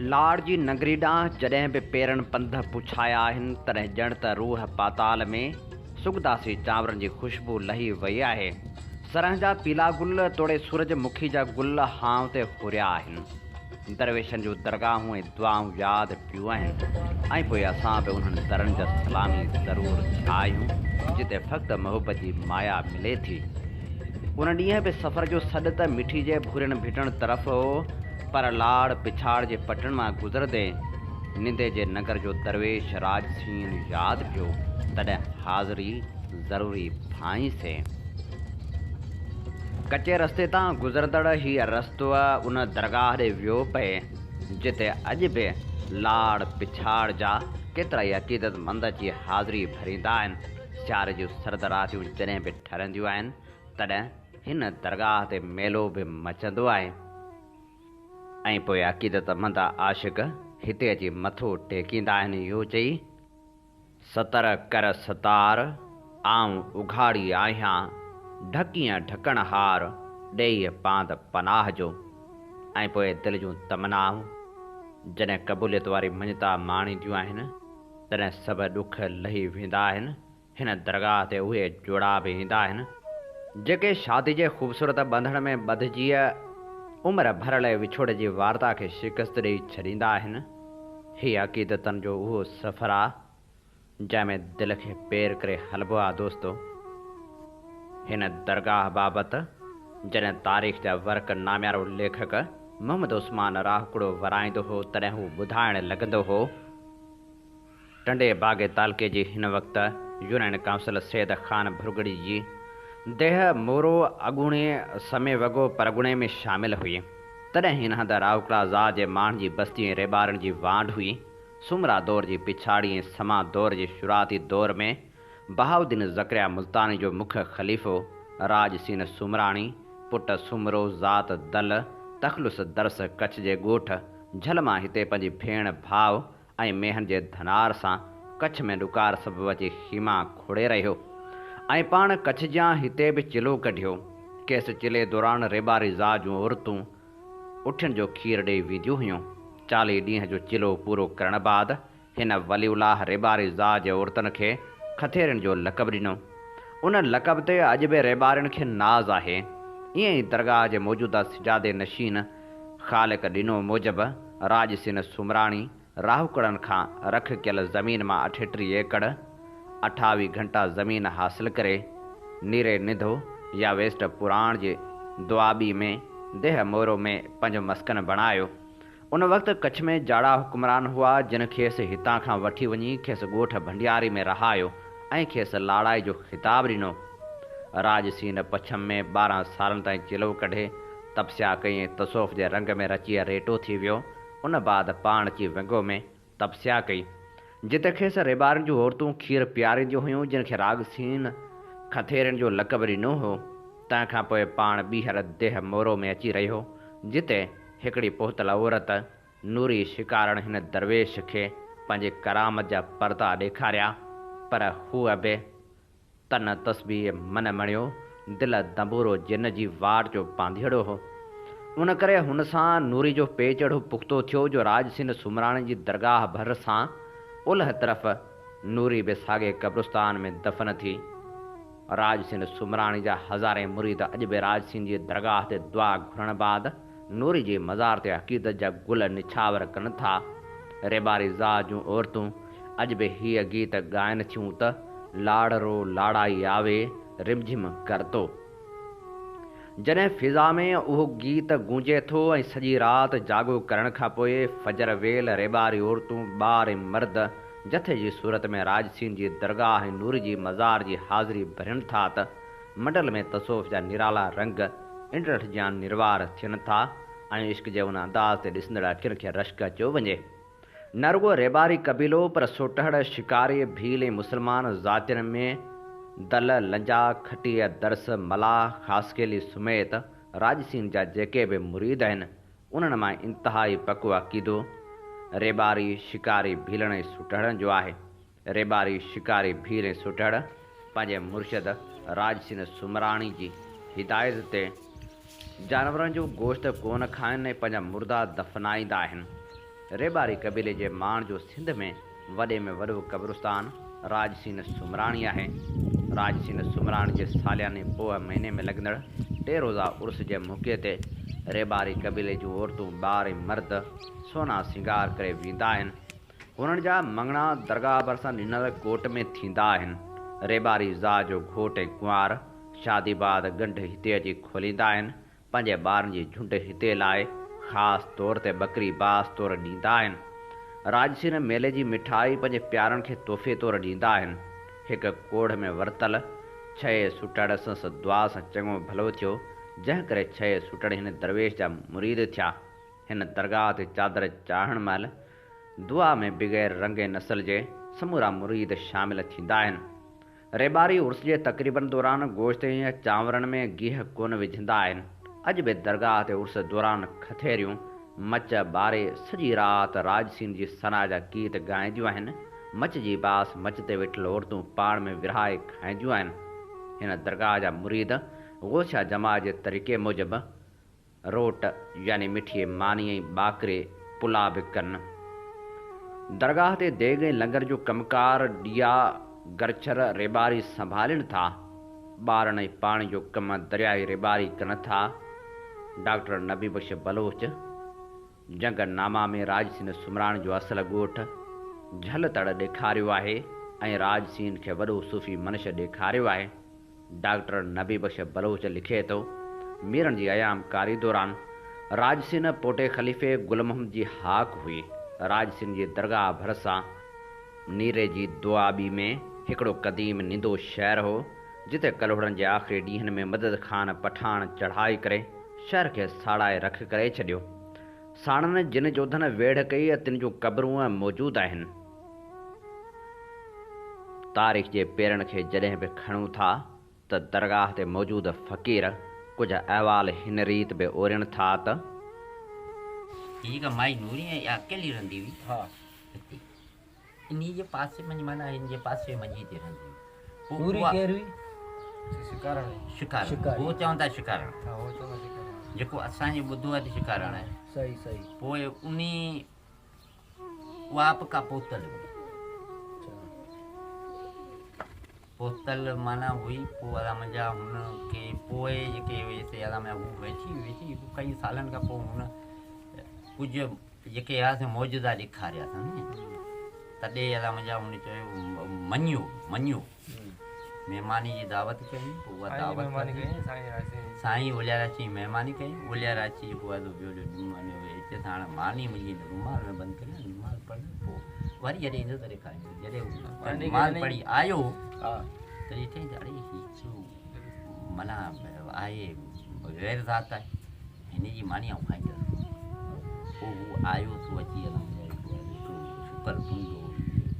لاڙ جي ننگري ڏانهن جڏهن به پيرن پنڌ پڇايا آهن، تڏهن ڄڻ ته روح پاتال ۾ سڳداسي چانورن جي خوشبو لهي وئي آهي. سرنهن جا پيلا گل توڙي سورج مکي جا گل هانء تي هريا آهن. درويشن جون درگاهون ۽ دعائون ياد پيون آهن ۽ پوء اسان به انهن درن جا سلامي ضرور ٿيا آهيون، جتي فقط محبت جي مايا ملي ٿي. ان ڏينهن به سفر جو سڏ ته مٺي جي ڀورين ڀٽن طرف هو، پر لاڙ پڇاڙ جي پٽن مان گذرندي نندي جي ننگر جو درويش راڄ سين ياد پيو، تڏهن حاضري ضروري ڀانئي سين. ڪچي رستي تان گذرندڙ هيء رستو ان درگاهه ڏي ويو پئي، جتي اڄ به لاڙ پڇاڙ جا ڪيترائي عقيدتمند اچي حاضري ڀريندا آهن. سياري جون سرد راتيون جڏهن به ٺرنديون آهن، تڏهن هن درگاهه تي ميلو به مچندو آهي ۽ پوء عقيدتمند عاشق هتي اچي مٿو ٽيڪيندا آهن اهو چئي. ستر ڪر ستار، آئون اگهاڙي آهيان، ڍڪينء ڍڪڻهار، ڏيئي پاند پناهه جو. ۽ پوء دل جون تمنائون جڏهن قبوليت واري مڃتا ماڻينديون آهن، تڏهن سڀ ڏک لهي ويندا آهن. هن درگاهه تي اهي جوڙا به ايندا آهن، جيڪي شادي جي خوبصورت ٻنڌڻ ۾ ٻڌجي عمر ڀر لئه وڇوڙي جي وارتا کي شڪست ڏيئي ڇڏيندا آهن. هي عقيدتن جو اهو سفر آ، جنهن ۾ دل کي پير ڪري هلبو آ دوستو. هن درگاهه بابت جڏهن تاريخ جا ورق ناميارو ليکڪ محمد عثمان راهوڪڙو ورائيندو هو، تڏهن هو ٻڌائڻ لڳندو هو. ٽنڊي باگي تعلقي جي هن وقت يونين ڪائونسل سيد خان ڀرڳڙي جي ديهه مورو اڳوڻي سمي وڳو پرڳڻي ۾ شامل هئي. تڏهن هن هنڌ راهوڪڙا ذات جي ماڻهن جي بستي ۽ ريٻارن جي وانڍ هئي. سومرا دور جي پڇاڙي ۽ سما دور جي شروعاتي دور ۾ بهاءالدين زڪريا ملتاني جو مک خليفو راڄ سين سومراڻي پٽ سومرو ذات دل تخلص درس ڪڇ جي ڳوٺ جهل مان هتي پنهنجي ڀيڻ ڀاء ۽ مينهن جي ڌنار سان ڪڇ ۾ ڏڪار سبب اچي خيما کوڙي رهيو ۽ پاڻ ڪڇ جيان هتي به چلو ڪڍيو. کيس چلي دوران ريٻاري ذات جون عورتون اٺين جو کير ڏيئي وينديون هيون. 40 ڏينهن جو چلو پورو ڪرڻ بعد هن ولي الله ريٻاري ذات جي عورتن کي کٿيرين جو لقب ڏنو. ان لقب تي اڄ به ريٻارين کي ناز آهي. ائين ئي درگاهه جي موجوده سجادي نشين خالق ڏنو موجب راڄ سين سومراڻي راهوڪڙن کان رک ڪيل زمين مان 38 ايڪڙ 28 گهنٽا زمين حاصل ڪري نيري نڌو يا ويسٽ پراڻ جي دوآٻي ۾ ديهه مورو ۾ پنهنجو مسڪن بڻايو. ان وقت ڪڇ ۾ جاڙا حڪمران هئا جن کيس هتان کان وٺي وڃي کيس ڳوٺ ڀنڊياري ۾ رهايو ۽ کيس لاڙائي جو خطاب ڏنو. راڄ سين پڇم ۾ 12 سالن تائين چلو ڪڍي تپسيا ڪئي ۽ تصوف جي رنگ ۾ رچي ريٽو ٿي ويو. ان بعد پاڻ اچي ونگو ۾ تپسيا ڪئي، جتي کيس ريٻارين جون عورتون کير پيارينديون هيون، جن کي راڳسين کٿيرين جو لقب ڏنو هو. تنهن کان پوء پاڻ ٻيهر ديهه مورو ۾ اچي رهيو، جتي هڪڙي پهتل عورت نوري شڪارڻ هن درويش کي پنهنجي ڪرامت جا پردا ڏيکاريا، پر هوء به تن تسبيح من مڻيو، دل دنبورو جن جي واٽ جو پانڌيئڙو هو. ان ڪري هن سان نوري جو پيچ اهڙو پختو ٿيو جو راڄ سين سومراڻي جي درگاهه ڀر سان اولهه طرف نوري به ساڳئي قبرستان ۾ دفن ٿي. راڄ سين سومراڻي جا هزارين مريد اڄ به راڄ سين جي درگاهه تي دعا گهرڻ بعد نوري جي مزار تي عقيدت جا گل نڇاور ڪن ٿا. ريٻاري ذات جون عورتون اڄ به هيء گيت ڳائن ٿيون ته، لاڙ رو لاڙائي آوي، رمجھم ڪرتو. جڏهن فضا ۾ اهو گيت گونجي ٿو ۽ سڄي رات جاڳو ڪرڻ کان پوء فجر ويل ريٻاري عورتون، ٻار ۽ مرد جٿي جي صورت ۾ راڄسين جي درگاهه ۽ نوري جي مزار جي حاضري ڀرين ٿا ته منڊل ۾ تصوف جا نرالا رنگ انڊلٺ جيان نروار ٿين ٿا ۽ عشق جي ان انداز تي ڏسندڙ اکين کي رشڪ اچيو وڃي. نه رڳو ريٻاري قبيلو پر سوٽهڙ، شڪاري، ڀيل ۽ مسلمان ذاتين ۾ دل، لنجا، کٽيء، درس، ملاح، خاصخيلي سميت راڄسين جا جيڪي به مريد آهن، انهن مان انتهائي پڪو عقيدو ريٻاري، شڪاري، ڀيلڻ ۽ سوٽهڙن جو آهي. ريٻاري، شڪاري، ڀيل ۽ سوٽهڙ پنهنجي مرشد راڄسين سومراڻي جي هدايت تي جانورن جو گوشت ڪونه کائن ۽ پنهنجا مردا دفنائيندا آهن. ريٻاري قبيلي جي ماڻهن جو سنڌ ۾ وڏي ۾ وڏو قبرستان راڄسين سومراڻي آهي. راڄسين سومراڻي جي سالياني پوهه مهيني ۾ لڳندڙ ٽي روزا عرس جي موقعي تي ريٻاري قبيلي جون عورتون، ٻار ۽ مرد سونا سينگار ڪري ويندا آهن. هنن جا مڱڻا درگاهه ڀرسان ڏنل ڪوٽ ۾ ٿيندا آهن. ريٻاري ذات جو گهوٽ ۽ ڪنوار شادي بعد ڳنڍ هتي اچي کوليندا آهن. پنهنجي ٻارن جي جهنڊ هتي لاء خاص طور تي ٻڪري باس طور ڏيندا آهن. راڄسين ميلي جي مٺائي پنهنجي پيارن کي تحفي طور ڏيندا آهن. هڪ ڪوڙهه ۾ ورتل ڇهي سٽڙ سنس دعا سان چڱو ڀلو ٿيو، جنهن ڪري ڇهي سٽڙ هن درويش جا مريد ٿيا. هن درگاهه تي چادر چاڙهڻ مهل دعا ۾ بغير رنگ ۽ نسل جي سمورا مريد شامل ٿيندا آهن. ريٻاري عرس جي تقريبن دوران گوشت ۽ چانورن ۾ گيهه ڪونه وجهندا آهن. اڄ به درگاهه تي عرس دوران کٿيريون مچ ٻاري سڄي رات راڄسين جي ثنا جا گيت ڳائينديون آهن. مچ جي باس مچ تي ويٺل عورتون پاڻ ۾ ورهائي کائينديون آهن. هن درگاهه جا مريد غوثيه جماعت جي طريقي موجب روٽ يعني مٺي ماني ۽ ٻاڪري پلاء به ڪن. درگاهه تي ديڳ ۽ لنگر جو ڪم ڪار ڏيئا گرڇر ريٻاري سنڀالين ٿا. ٻارڻ ۽ پاڻي جو ڪم درياهي ريٻاري ڪن ٿا. ڊاڪٽر نبي بخش بلوچ جنگ ناما ۾ راڄسين سمراڻ جو اصل ڳوٺ جهل تڙ ڏيکاريو آهي ۽ راڄسين کي وڏو صوفي منش ڏيکاريو آهي. ڊاڪٽر نبي بخش بلوچ لکي ٿو، ميرن جي ايام ڪاري دوران راڄسين پوٽي خليفي گل محمد جي هاڪ هئي. راڄسين جي درگاهه ڀرسان نيري جي دوآبي ۾ هڪڙو قديم نندو شهر هو، جتي ڪلهوڙن جي آخري ڏينهن ۾ مدد خان پٺاڻ چڙهائي ڪري شهر کي ساڙائي رک ڪري ڇڏيو. ساڻن جن جوڌن ويڙهه ڪئي تن جون قبرون موجود آهن. تاريخ جي پيرن کي جڏهن به کڻون ٿا ته درگاهه تي موجود فقير ڪجهه احوال هن ريت به اورين ٿا ته. هي جيڪا مائي نوري آهي اها اڪيلي رهندي هئي هتي انهي جي پاسي منجهه معنيٰ هن جي پاسي منجهه هتي رهندي هئي. پوء نوري اها ڪير هئي؟ شڪارڻ شڪارڻ شڪاري. هو چون ٿا شڪارڻ ها هو چون ٿا شڪارڻ جيڪو اسان جي ٻڌو آهي ته شڪارڻ آهي. صحيح صحيح. پوء انهي اها به ڪا پوتل هئي. پوتل معنيٰ هئي پوء ادا منهنجا هن کي پوء جيڪي هئي سي ادا منهنجا هو ويٺي ويٺي ڪئي سالن کان پوء هن ڪجهه جيڪي هئا سي معجزا ڏيکاريا اٿن تڏهن ادا منهنجا هن چيو مڃيو مڃيو مهماني جي دعوت ڪئي پوء اها دعوت سائين اولياراچي مهماني ڪئي اولياراچي جيڪو آهي سو ٻيو جو اچي ته هاڻي ماني منهنجي رومال ۾ بند ڪري نماز پڙهي پوء وري جڏهن ايندو تڏهن کائيندو جڏهن نماز پڙهي آيو ته ڏٺائين ته اڙي هي ڇو معنيٰ آهي غير ذات آهي هن جي ماني آئون کائيندس پوء هو آيو سو اچي هڪڙو سڪل پنڊو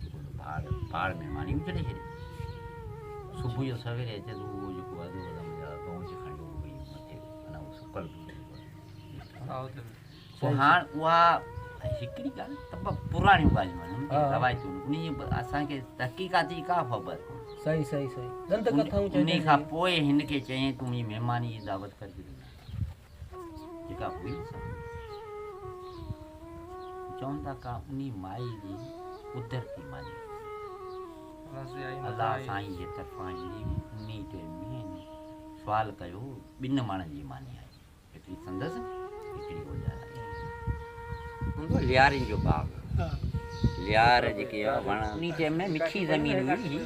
جيڪو پهاڙ پهاڙ ۾ ماني اڇلي ڇڏي صبح جو سويري اچي ته اهو جيڪو آهي سو کڻي مٿي معنيٰ اهو سڪل پنڊو پوء هاڻ اها هڪڙي ڳالهه تمام پراڻيون ڳالهيون آهن روايتون ان جي اسان کي تحقيقات جي ڪا خبر ڪونهي. صحيح صحيح صحيح ڏند ڪٿائون چئجن. انهي کان پوء هن کي چيائين تون منهنجي مهماني جي دعوت ڪر جي جيڪا هئي سا چون ٿا ڪا انهي مائي جي قدرتي ماني الله سائين جي طرفان ايندي هئي انهي ٽيم ۾ سوال ڪيو ٻن ماڻهن جي ماني آئي هڪڙي سندس هڪڙي اوجارا جي. هوندو ليارين جو باغ. ليار جيڪي هئا وڻ. انهي ٽيم ۾ مٺي زمين هئي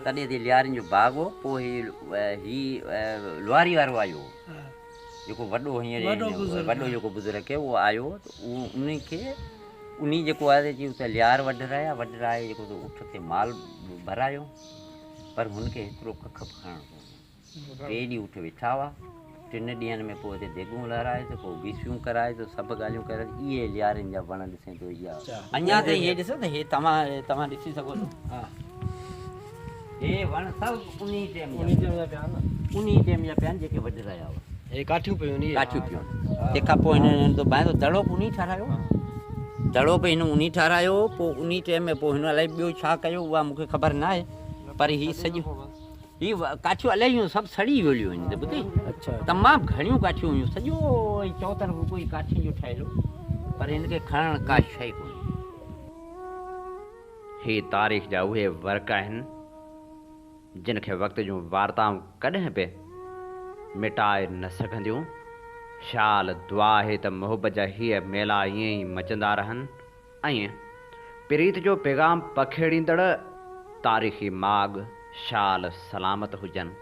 تڏهن تي ليارين جو باغ هو. پوء هي هي لواري وارو آيو هو جيڪو وڏو هينئر وڏو جيڪو بزرگ هو اهو آيو هو ته اهو انهي کي انهي جيڪو آهي چي اتي ليار وڍرايا وڍرائي جيڪو سو اٺ تي مال ڀرايو پر هن کي هيترو ڪک به کڻڻو ڪونه ٽي ڏينهن اٺ ويٺا هئا. ٽن ڏينهن ۾ پوء اتي ديڳون لهرائي ته پوء گيسيون ڪرائي ته سڀ ڳالهيون ڪرائي ته اهي ليارين جا وڻ ڏسين ٿو اها. اڃا تائين هي ڏسو ته هي توهان توهان ڏسي سگهو ٿا. هي وڻ سڀ انهي ٽيم جا انهي ٽيم جا پيا آهن. انهي ٽيم جا پيا آهن جيڪي وڍرايا هئا. هي ڪاٺيون پيون آهن اهي. ڪاٺيون پيون آهن. تنهن کان پوء هن هن تو ڀانئين ٿو دڙو به انهي ٺهرايو. دڙو به هن انهي ٺهرايو پوء انهي ٽيم ۾ پوء هن الائي ٻيو ڇا ڪيو اها مون کي خبر ناهي پر هي سڄو. هي ڪاٺيون الائي هيون سڀ سڙي ويليون آهن ته ٻڌئي تمام گهڻيون ڪاٺيون هيون سڄو چوطرف رڳو ئي ڪاٺين جو ٺهيل هو پر هن کي کڻڻ ڪا شيء ڪونهي. هي تاريخ جا اهي ورق آهن، جن کي وقت جون وارتائون ڪڏهن به مٽائي نه سگهنديون. شال دعا آهي ته محبت جا هيء ميلا ائين ئي مچندا رهن ۽ پريت جو پيغام پکيڙيندڙ تاريخي ماڳ شال سلامت هجن.